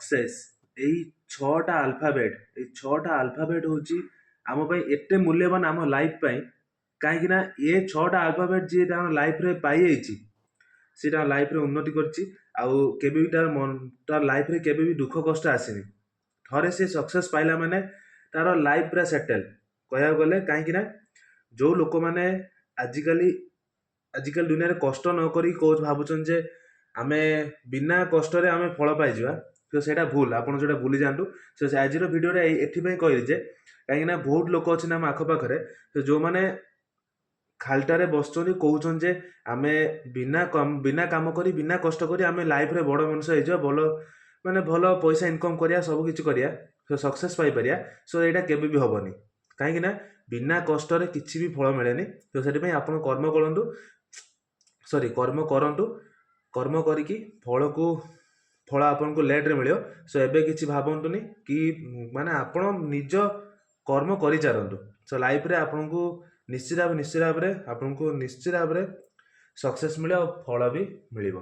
Success. ଏଇ ଛଅଟା Alphabet, ଏଇ ଛଅଟା ଆଲଫାବେଟ୍ ହେଉଛି ଆମ ପାଇଁ ଏତେ ମୂଲ୍ୟବାନ ଆମ ଲାଇଫ୍ ପାଇଁ, କାହିଁକି ନା ଏ ଛଅଟା ଆଲଫାବେଟ୍ ଯିଏ ତାଙ୍କ ଲାଇଫ୍ରେ ପାଇଯାଇଛି, ସେ ତାଙ୍କ ଲାଇଫ୍ରେ ଉନ୍ନତି କରିଛି ଆଉ କେବେ ବି ତାର ତାର ଲାଇଫ୍ରେ କେବେ ବି ଦୁଃଖ କଷ୍ଟ ଆସିନି। ଥରେ ସେ ସକ୍ସେସ୍ ପାଇଲା ମାନେ ତାର ଲାଇଫ୍ ପୁରା ସେଟେଲ୍ କହିବାକୁ ଗଲେ। କାହିଁକି ନା ଯେଉଁ ଲୋକମାନେ ଆଜିକାଲି ଦୁନିଆରେ କଷ୍ଟ ନ କରି କହୁଛ ଭାବୁଛନ୍ତି ଯେ ଆମେ ବିନା କଷ୍ଟରେ ଆମେ ଫଳ ପାଇଯିବା, ତ ସେଇଟା ଭୁଲ। ଆପଣ ଯେଉଁଟା ଭୁଲି ଯାଆନ୍ତୁ। ସେ ଆଜିର ଭିଡ଼ିଓରେ ଏଥିପାଇଁ କହିଲି ଯେ କାହିଁକିନା ବହୁତ ଲୋକ ଅଛନ୍ତି ଆମ ଆଖପାଖରେ, ତ ଯେଉଁମାନେ ଖାଲିଟାରେ ବସୁଛନ୍ତି, କହୁଛନ୍ତି ଯେ ଆମେ ବିନା କାମ କରି, ବିନା କଷ୍ଟ କରି ଆମେ ଲାଇଫ୍ରେ ବଡ଼ ମଣିଷ ହେଇଯିବା, ଭଲ ମାନେ ଭଲ ପଇସା ଇନକମ୍ କରିବା, ସବୁ କିଛି କରିବା, ସକ୍ସେସ୍ ପାଇପାରିବା। ସୋ ଏଇଟା କେବେ ବି ହେବନି, କାହିଁକି ନା ବିନା କଷ୍ଟରେ କିଛି ବି ଫଳ ମିଳେନି। ତ ସେଥିପାଇଁ ଆପଣ କର୍ମ କରନ୍ତୁ, ସରି, କର୍ମ କରନ୍ତୁ। କର୍ମ କରିକି ଫଳ ଆପଣଙ୍କୁ ଲେଟ୍ରେ ମିଳିବ। ସୋ ଏବେ କିଛି ଭାବନ୍ତୁନି କି ମାନେ ଆପଣ ନିଜ କର୍ମ କରିଚାଲନ୍ତୁ। ସୋ ଲାଇଫ୍ରେ ଆପଣଙ୍କୁ ନିଶ୍ଚିତ ଭାବରେ ଆପଣଙ୍କୁ ନିଶ୍ଚିତ ଭାବରେ ସକ୍ସେସ୍ ମିଳିବ ଆଉ ଫଳ ବି ମିଳିବ।